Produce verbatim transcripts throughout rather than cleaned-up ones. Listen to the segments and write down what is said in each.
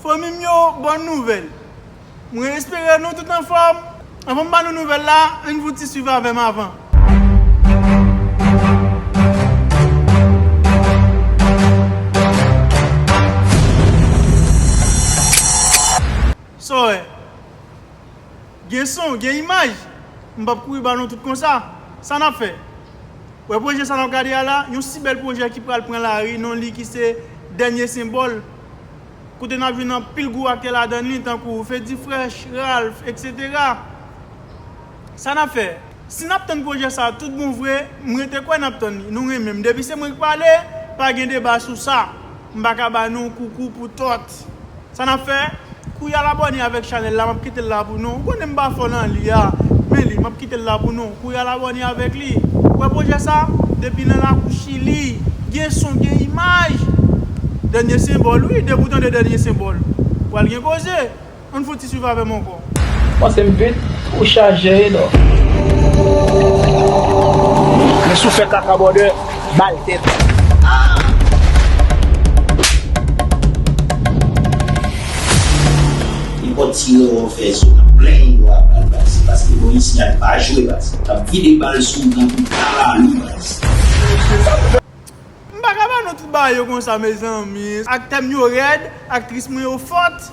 Fanmi m yo, bòn nouvèl. Mwen espere nou tout anfòm. Anvan m ba nou nouvèl la, ann fouti swiv avè m avan. Sa w wè? Gen son, gen imaj. M p ap kouri ba nou tout konsa. Sa n ap fè? Wè pwojè sa n ap gade a la, yon si bèl pwojè ki pral pran lari, non li ki se Dènye Senbòl. Kote n ap jwenn anpil gwo aktè ladan li, tankou Feddy Fresh, Ralph, etsetera. Sa n ap fè? Si n ap tann pwojè sa a tout bon vre, m rete kwè n ap tann li. Nou renmen m. Depi se mwen k pale, pa gen deba sou sa. M pa ka ba nou koukou pou tòt. Sa n ap fè? Kouri al abòne avèk chanèl la, m ap kite l la pou nou. Ou konnen m pa fò nan li a, men li, m ap kite l la pou nou. Kouri al abòne avèk li. Ou wè pwojè sa? Depi nan lakou Chili, gen son, gen imaj. Dènye Senbòl, wi, depi w tande Dènye Senbòl, pral gen koze. Ann fouti swiv avè m ankò. Panse m vit, ou chaje, non. Men si w fè kaka bòdè, bal tèt. Nenpòt ti erè w fè sou nan plen yo ap bal baz. Paske Moyiz Nyan pa jwe baz. L ap vide bal sou w tankou kalalou baz. M pa ka ba nou tout bagay yo konsa, mezanmi. Aktè m yo rèd, aktris mwen yo fòt.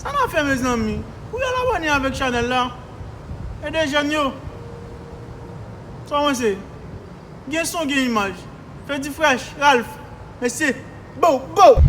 Sa n ap fè, mezanmi? Kouri al abòne avèk chanèl la. Ede jèn yo. Sa w panse? Gen son, gen imaj. Feddy Fresh, Ralph. Mesye. Bo, bo!